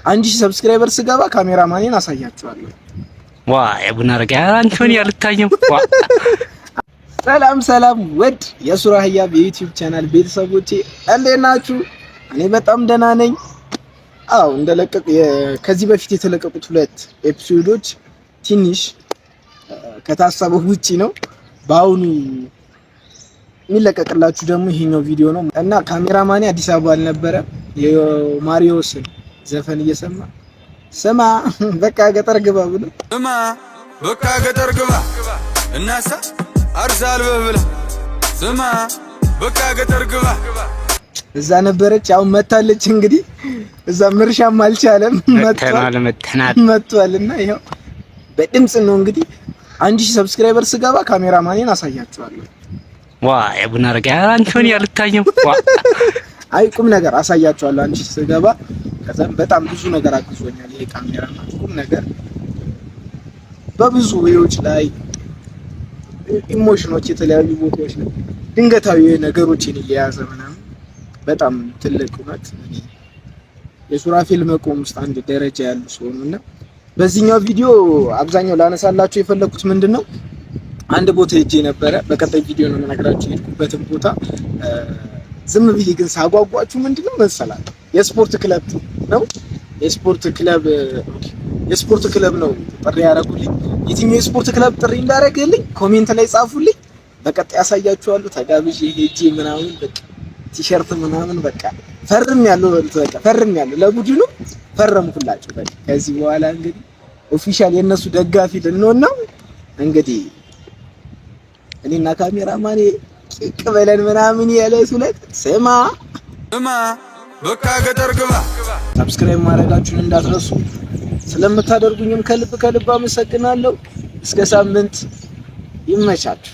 1000 subscriber ስገባ ካሜራማኔን አሳያችኋለሁ። ዋ የቡና ረጋ አንቶኒ አልታየም። ሰላም ሰላም፣ ውድ የሱራ ህያብ የ YouTube channel ቤተሰቦቼ እንዴት ናችሁ? እኔ በጣም ደህና ነኝ። አው እንደለቀቁ ከዚህ በፊት የተለቀቁት ሁለት episode ኦች ትንሽ ከታሰበው ውጪ ነው። በአሁኑ የሚለቀቅላችሁ ደግሞ ይሄኛው ቪዲዮ ነው እና ካሜራማኔ አዲስ አበባ አልነበረ፣ የማሪዮስን ዘፈን እየሰማ ስማ በቃ ገጠር ግባ ብሎ ስማ በቃ ገጠር ግባ እናሳ አርሳ አልበህ ብላ ስማ በቃ ገጠር ግባ እዛ ነበረች። አሁን መታለች። እንግዲህ እዛ ምርሻም አልቻለም መተናል መጥቷል። እና ይኸው በድምጽ ነው እንግዲህ 1000 subscriber ስገባ ካሜራማኔን አሳያችኋለሁ። ዋ የቡና ረጋ አንቶኒ አልታየም። አይ ቁም ነገር አሳያችኋለሁ 1000 ስገባ። ከዛም በጣም ብዙ ነገር አግዞኛል ይሄ ካሜራማን ቁም ነገር በብዙ way ዎች ላይ emotion ኦች የተለያዩ ቦታዎች ላይ ድንገታዊ ነገሮችን እየያዘ ምናምን በጣም ትልቅ እውነት የሱራፌል መቆም ውስጥ አንድ ደረጃ ያሉ ሰው ነው። እና በዚህኛው ቪዲዮ አብዛኛው ላነሳላችሁ የፈለኩት ምንድን ነው፣ አንድ ቦታ ሄጄ ነበረ። በቀጣይ ቪዲዮ ነው የምነግራችሁ የሄድኩበትን ቦታ። ዝም ብዬ ግን ሳጓጓችሁ ምንድነው መሰላችሁ የስፖርት ክለብ ነው የስፖርት ክለብ ነው ጥሪ ያደረጉልኝ። የትኛው የስፖርት ክለብ ጥሪ እንዳደረገልኝ comment ላይ ጻፉልኝ። በቀጣይ ያሳያችኋለሁ። ተጋብዤ ሄጄ ምናምን በቃ ቲሸርት ምናምን በቃ ፈርም ያለው በቃ ፈርም ያለው ለቡድኑ ፈረምኩላቸው። በቃ ከዚህ በኋላ እንግዲህ official የነሱ ደጋፊ ልንሆን ነው። እንግዲህ እኔና ካሜራማኔ ጭቅ በለን ምናምን የዕለት ሁለት ስማ ስማ በቃ ገጠር ግባ። Subscribe ማድረጋችሁን እንዳትረሱ። ስለምታደርጉኝም ከልብ ከልብ አመሰግናለሁ። እስከ ሳምንት ይመቻችሁ።